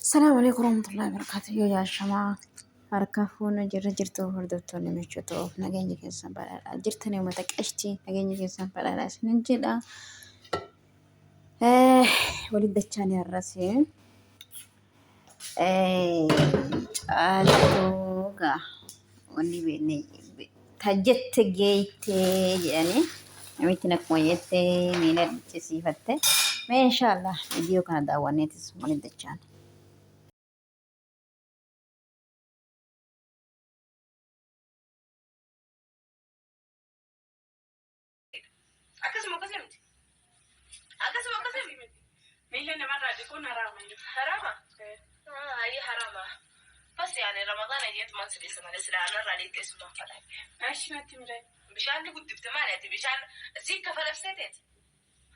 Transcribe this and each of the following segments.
Salaamu alaikum warahmatullahi wabarakatuh. Yoo yaashamaa harka fuuna jirra jirtu hordoftoonni michoota of nageenya keessan badhaadhaa jirtanii uummata qashtii nageenya keessan badhaadhaa isinin jedha. Walitti dachaan har'as caaltuu gaa wanni beekne tajjette geeytee jedhanii namichi akkuma jette miila dhichisiifatte. Mee inshaallah viidiyoo kana daawwanneetis walitti dachaan. Akkasuma akkasii miti. Akkasuma akkasii miti. Miila namarraa dhiquun haraama. Haraama? Ayi haraama. Bas yaani Ramadaana jeetumaan si dhiisa malee silaa anarraa dhiittee sumaan fadhaadhe. Ashi natti mire. Bishaan ni guddifte maali ati bishaan si kafalabsee teeti.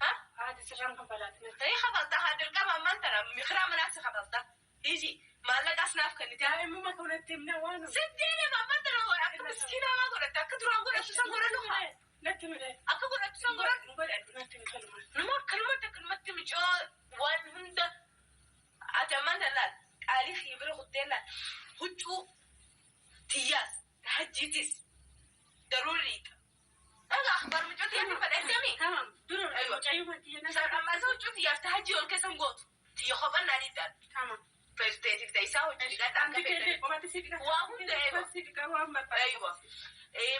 Ha? Haati sirraan kafalaati. Ta'ee kafalta haa dirqama ammaan tana mikiraa manaa si kafalta. Hiiji maallaqaas naaf kennite. Daa'imummaa koo natti himna waan. Sitti hime ammaan tana akka miskiinaa maa godhatte akka duraan godhattu san godhadhu haa. Natti hime. Akka godhattu san godhadhu. Godhadhu natti hime kanuma. Nama akkanumatti akkanumatti micoo waan hunda ati ammaan tana laal qaalii kiyya bira kuttee laal huccuu tiyyaas hajjiitis daruuriidha. Dhaga akhbar micoo tiyya ni fadheessami. Tamam dura mucayyuma tiyya na. Amma isa huccuu tiyyaaf tahajjii ol keessa hin gootu. Tiyya kophan naa didda. Tamam. Feerteetiif ta'e isaa hojii dhiqadha akka feete. Waa hunda eeba. Aywa.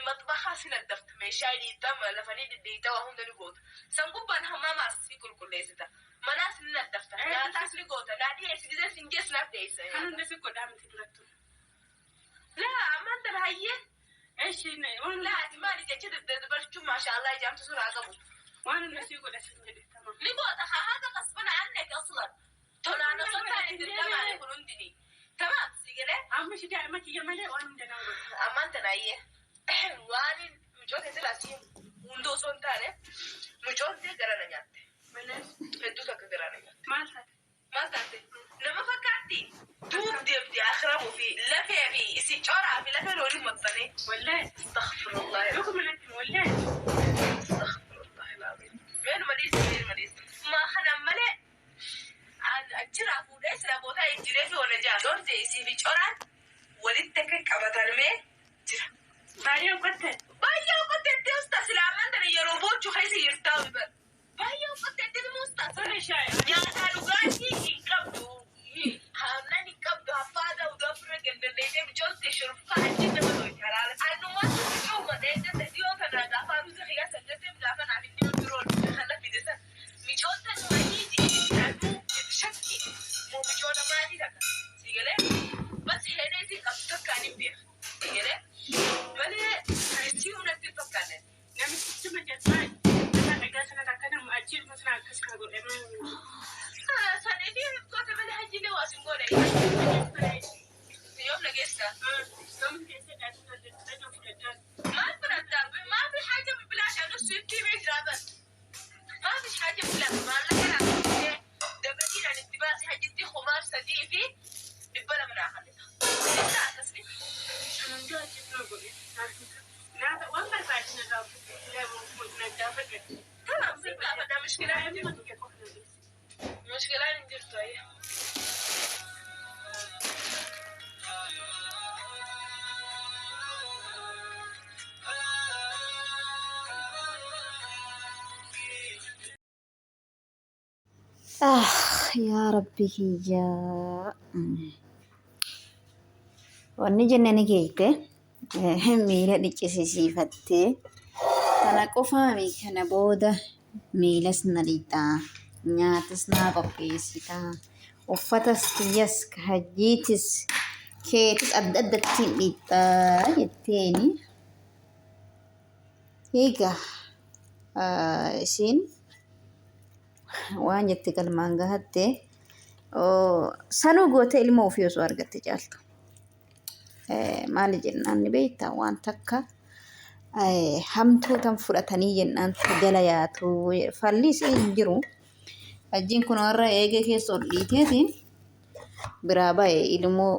Maxbaxaa si naddafta meeshaa dhiixa lafanii dhidhiixa waa hunda ni goota. San gubbaan hamaamaas ni qulqulleessita. Manaas ni naddafta. Nyaataas ni goota. Naa dhiyeessi gisee sin jees naaf dhiyeessa. Kan hunda si godhaa miti durattu. Laa ammaan tana hayyee. Eshi waan laa ati maali jecha daddabarchuun maashaallah ijaamtu sun haa qabu. Waan hunda sii godha sin jedhe tamam. Ni goota haa haga qasbana annaki aslan. Tolaan osoo hin taane dirqamaani kun hundini. Tamaam si galee. Amma shi daa'ima kiyya malee waan hunda nan godha. Ammaan tana hayyee. Waan mucoo teetirraa si hunda osoo hin taane mucoon tee gara na nyaatte. Hedduu takka gara na nyaatte. Maal taate? Maal taate? Nama fakkaatti? Duuf deemti akhiramuu fi lafee fi isi coraa fi lafeen waliin maxxanee. Wallahi. Astaghfirullah. Dhuguma natti himi wallahi. Astaghfirullah alazim. Meenuma dhiisi meenuma dhiisi. Maa kanaan malee an achiraa fuudhee sila bootaa ijjiree fi wana jaa dhorte isii fi coraan walitti akka qabatamee jira. Baay'ee uqatte. Baay'ee uqatte itti usta sila amman tana yeroo boochu keessa jirtaa bar. Baay'ee uffatte itti muusta. Nyaataa dhugaatii hin qabdu. Aannan hin qabdu. Haffaada udaa ofirra gandandeetee micooltee shurufkaa achi nama dhoyte halaala. Annumaatu micoo godhee jette dhiyoo tanaa gaafa aruuza kiyyaa san jettee gaafa naaf inni biroon kana fide san. Micoon tan wayii ji'i aduu itti shakki moo micoo namaatii takka. Si galee bas heedhee isin qabdu takkaan hin beeka. Si galee malee sii hunatti hin fakkaanne. Namtichuma jabaa nama dhagaa sanatti akka nama achi dhuma sana akkas kana godhe Sanii fi goota malee hajjiilee waa sin goone. Yoom na geessa? Maal fudhatta? Maa fi haaja bilaash anu sitti himee jira bar. Maa fi haaja bilaash maallaqa naa kennitee dabaliidhaan itti baasi hajjitti kumaaf sadii fi 200 naa kennita. Inni akkasni. Nyaata waan barbaadde narraa na gaafadhu. Tamam sin gaafadha mushkilaan hin jirtu. Mushkilaan hin jirtu ayya. Ah, yaa rabbi kiyyaa. Wanni jenne ni geeyte miila dhiqisisiifattee kana qofaami kana booda miilas na dhiqxaa nyaatas naa qopheessitaa uffatas kiyyas ka hajjiitis keetis adda addattiin dhiqxaa jetteeni. Egaa isiin waan jette galmaan gahatte sanuu gootee ilmoo ofii osoo argatte caaltu. Maali jennaan ni beektaa waan takka hamtuu tan fudhatanii jennaan jala yaatu falli isii hin jiru. Hajjiin kun warra eegee keessa ol dhiiteetiin biraa bahe ilmoo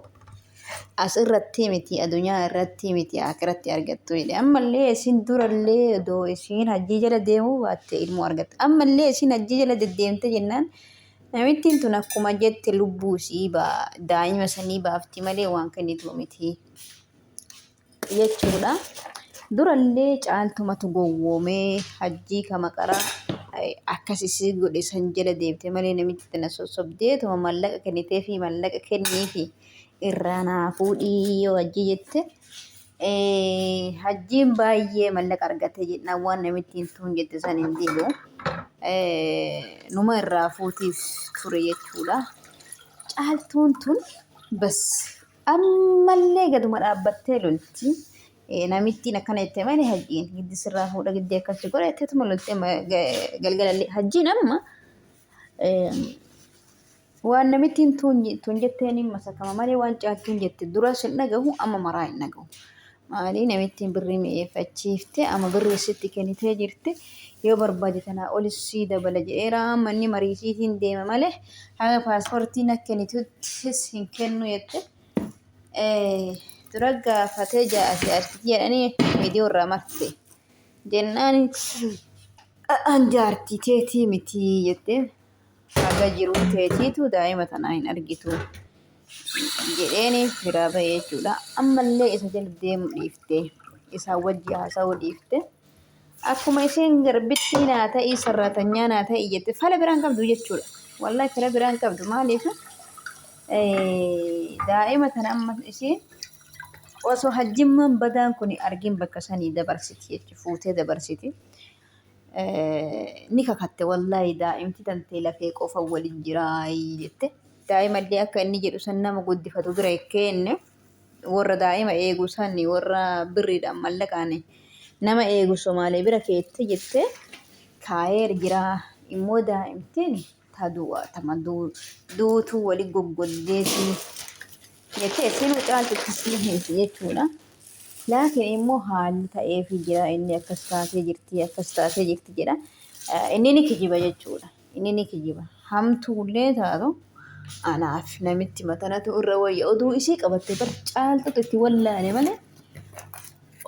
as irratti miti adunyaa irratti miti akiratti argattu jedhe ammallee isin durallee odoo isiin hajjii jala deemuu baatte ilmoo argatte ammallee isin hajjii jala deddeemte jennaan Namittiin tun akkuma jette lubbuu isii daa'ima sanii baafti malee waan kennitu miti jechuudha. Durallee caaltumatu gowwoomee hajjii kama qara akkas isii godhe san jala deemte malee namitti tana sossobdeetuma mallaqa kenniteefi mallaqa kenniifi irraa naa fuudhii yoo hajjii jette hajjiin baay'ee mallaqa argate jennaan waan namittiin tun jette san hin didu. Numa irraa fuutiif ture jechuudha. Caaltuun tun bas ammallee gaduma dhaabbattee lolti. Namittiin akkana jette malee hajjiin giddi sirraa fuudha giddi akkasii godha jetteetuma loltee galgalallee hajjiin amma Waan namittiin tun jetteen hin masakama malee waan caaltuun jette duras hin dhagahu amma maraa hin dhagahu. Maalii namittiin birrii mi'eeffachiifte amma birrii sitti kennitee jirti yoo barbaade tanaa olis sii dabala jedheera amma inni mariisiitiin deema malee haga paaspoortii na kennituttis hin kennu jette. Dura gaafatee jaa'ate artiti jedhanii viidiyoo irraa marte jennaan an jaartii teetii miti jettee. Haga jiruu teetiitu daa'ima tanaa hin argitu jedheeni biraa bahee jechuudha. Ammallee isa jala deemu dhiifte. Isaan wajji haasa'uu dhiifte. Akkuma isheen garbittii naa ta'ii sarraatanyaa naa ta'ii jette fala biraan qabdu jechuudha. Wallahi fala biraan qabdu maaliif daa'ima tana amma isheen osoo hajjimmaan badaan kun argin bakka sanii dabarsiti jechuudha. Fuutee dabarsiti. Ni kakatte wallaahi daa'imti tantee lafee qofa waliin jiraayii jette. Daa'imallee akka inni jedhu san nama guddifatu bira hin keenne warra daa'ima eegu san warra birriidhaan mallaqaan nama eegu Somaalee bira keette jette kaa'ee jira. Immoo daa'imtiin ta du'a tama duutuu wali goggoddeeti jettee isinuu caaltutti sii himti jechuudha. Laakiin immoo haalli ta'eefii jira inni akkas taatee jirti akkas taatee jirti jedha. Inni ni kijiba jechuudha. Inni ni kijiba. Hamtuullee taatu anaaf namitti matanatu irra wayya oduu isii qabatte bar caaltutu itti wallaale malee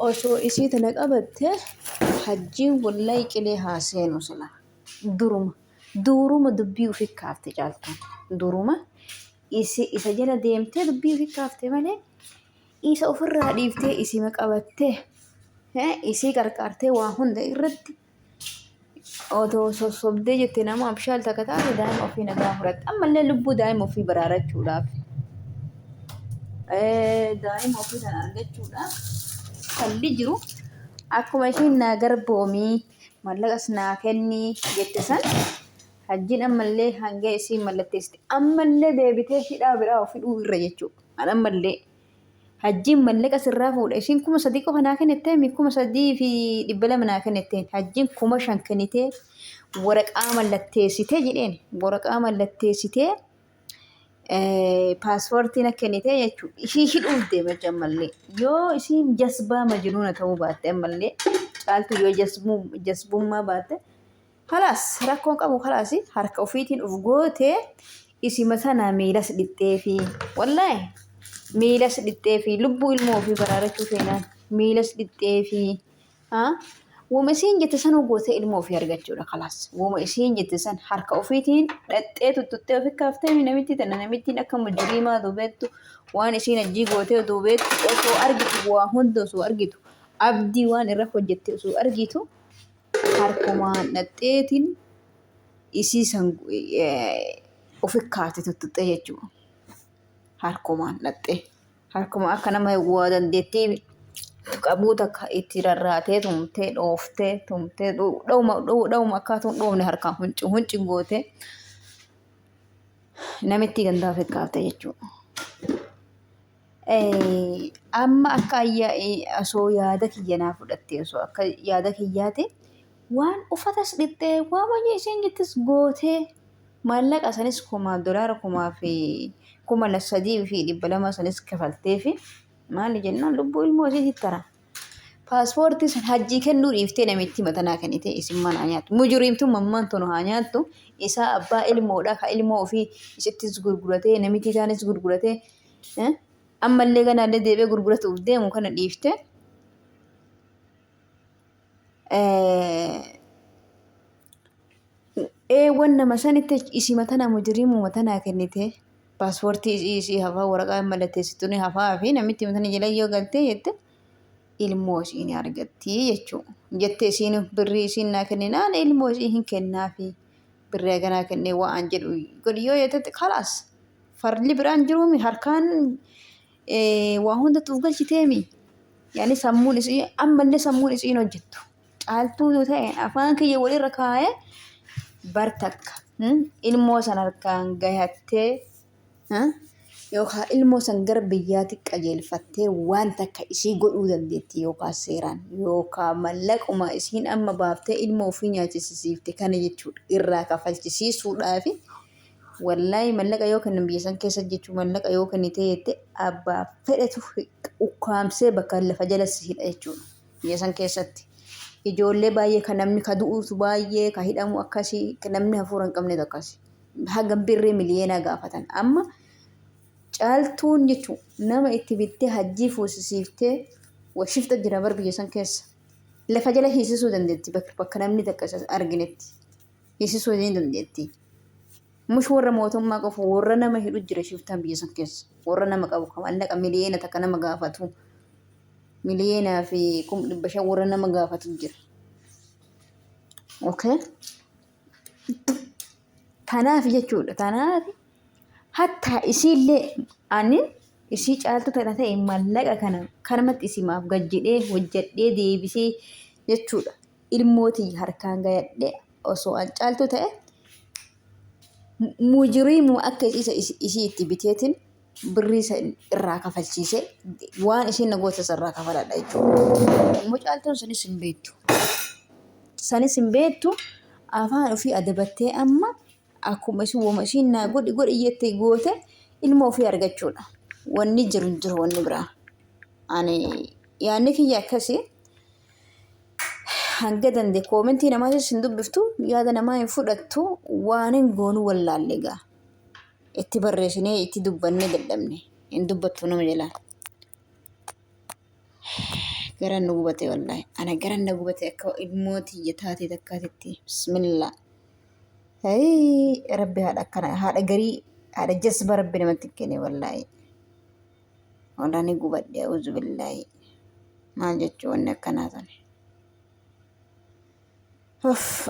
osoo isii tana qabatte hajjiin wallahi qilee haa seenu sila duruma Duuruma dubbii ufi kaafte caaltuun. Duruma isi isa jala deemtee dubbii ufi kaafte malee isa ofirraa dhiiftee isima qabattee isii qarqaartee waa hunda irratti otoo sossobdee jette nama abshaal takka taate daa'ima ofii nagaa fudhatte. Ammallee lubbuu daa'ima ofii baraarachuudhaaf daa'ima ofii sana argachuudhaaf falli jiru akkuma ishiin naa garboomii Mallaqas naa kenni jette san hajjiin ammallee hanga isiin mallatteessite ammallee deebitee hidhaa biraa of hidhuu irra jechuudha. An ammallee hajjiin mallaqa sirraa fuudha isiin 3000 qofa naa kennitee mi 3200 naa kennitteen hajjiin 5000 kennitee waraqaa mallatteessitee jedheen waraqaa mallatteessitee paaspoortii na kennitee jechuudha. Ishii hidhuuf deema jechuudha ammallee. Yoo isiin jasbaa majnuuna ta'uu baatte ammallee caaltuu yoo jasbummaa baatte kalaas rakkoon qabu kalaas harka ofiitiin of gootee isima sana miilas dhixxee fi wallaahi miilas dhixxee fi lubbuu ilmoo ofii baraarachuu feenaan miilas dhixxee fi Woma isiin jette sanuu gootee ilmoo ofii argachuudha kalaas. Woma isiin jette san harka ofiitiin dhaqxee tuttuttee ofi kaaftee namitti tana namittiin akka mujriimaa oduu beektu waan isiin hajjii gootee oduu beektu osoo argitu waa hunda osoo argitu abdii waan irra hojjette osoo argitu harkumaan dhaqxeetiin isii san ofi kaafte tuttuttee jechuudha. Harkumaan dhaqxee. Harkuma akka nama waa dandeettii qabuu takka itti rarraatee tumtee dhooftee tumtee dhawuma dhawuma akkaatuun dhoofne harkaan hunci hunci gootee namittii gandaa ofi kaafte jechuudha. Amma akka osoo yaada kiyya naa fudhattee osoo akka yaada kiyyaati waan uffatas dhixxee waan hojii isheen jettis gootee Maallaqa sanis kumaaf dolaara 3200 sanis kafalteefi maali jennaan lubbuu ilmoo isiitti tara. Paaspoortii san hajjii kennuu dhiiftee namitti matanaa kennite isin mana haa nyaattu. Mujuriimtuun mammaan tunu haa nyaattu. Isaa abbaa ilmoodha ka ilmoo ofii isittis gurguratee namitti isaanis gurguratee ammallee ganaallee deebi'ee gurguratuuf deemu kana dhiiftee Eewwan nama sanitti isima tana mujiriimuma tanaa kennite paaspoortii isii isii hafaa waraqaa mallatteessitu ni hafaa fi namitti tana jala yoo galtee jette ilmoo isii ni argatti jechuudha. Jette isiin birrii isiin naa kenninaan ilmoo isii hin kennaafi birrii haganaa kennee waan jedhu godhi yoo jette kalaas farli biraan jiruumi harkaan waa hunda tuuf galchiteemi. Yaani sammuun isii ammallee sammuun isii hin hojjettu. Caaltuu yoo ta'e afaan kiyya walirra kaa'ee bar takka ilmoo san harkaan gahattee yookaan ilmoo san gara biyyaatti qajeelfattee waan takka isii godhuu dandeetti yookaan seeraan yookaan mallaquma isiin amma baaftee ilmoo ofii nyaachisiifte kana jechuudha irraa kafalchisiisuudhaafi wallaahi mallaqa yoo kennan biyya san keessa jechuu mallaqa yoo kennite jette abbaa fedhetu ukkaamsee bakka lafa jala si hidha jechuudha. Biyya san keessatti. Ijoollee baay'ee kan namni ka du'uutu baay'ee ka hidhamu akkasii ka namni hafuura hin qabnetu akkasi. Haga birrii miliyeenaa gaafatan. Amma caaltuun jechuun nama itti bittee hajjii fuusisiiftee shifta jira bar biyya san keessa. Lafa jala hiisisuu dandeetti bakka namni takka isa arginetti. Hiisisuu ni dandeetti. Mush warra mootummaa qofa warra nama hidhu jira shiftaan biyya san keessa. Warra nama qabu kan mallaqa miliyeena takka nama gaafatu. Miliyeenaa fi 500,000 warra nama gaafatu jira. Okay? Tanaaf jechuudha. Tanaaf hattaa isiillee ani isii caaltu tana ta'e mallaqa kana kanumatti isimaaf gad jedhee hojjedhee deebisee jechuudha. Ilmoo tiyya harkaan gayadhee osoo an caaltu ta'e mujiriimuu akka isa isii itti biteetiin birrii isa irraa kafalchiisee waan isiin na goote irraa kafaladha jechuudha. Immoo caaltuun sanis hin beektu. Sanis hin beektu afaan ofii adabattee amma akkuma isin woma isiin naa godhi godhi jette goote ilma ofii argachuudha. Wanni jiru hin jiru wanni biraa. Ani yaadni kiyya akkasii. Hanga danda'e koomentii namaatis hin dubbiftu yaada namaa hin fudhattu waan hin goonu wallaalle gaa. Itti barreessinee itti dubbannee dadhabne hin dubbattu nama jalaa. Garan nu gubate wallaahi. Ana garan na gubate akka ilmoo tiyya taatee takkaatitti. Bismillah. Hayii rabbi haadha akkana haadha garii haadha jasba rabbi namatti kenne wallaahi. Walaa ni gubadhe auzu billaahi. Maal jechuu wanni akkanaa tani. Uff.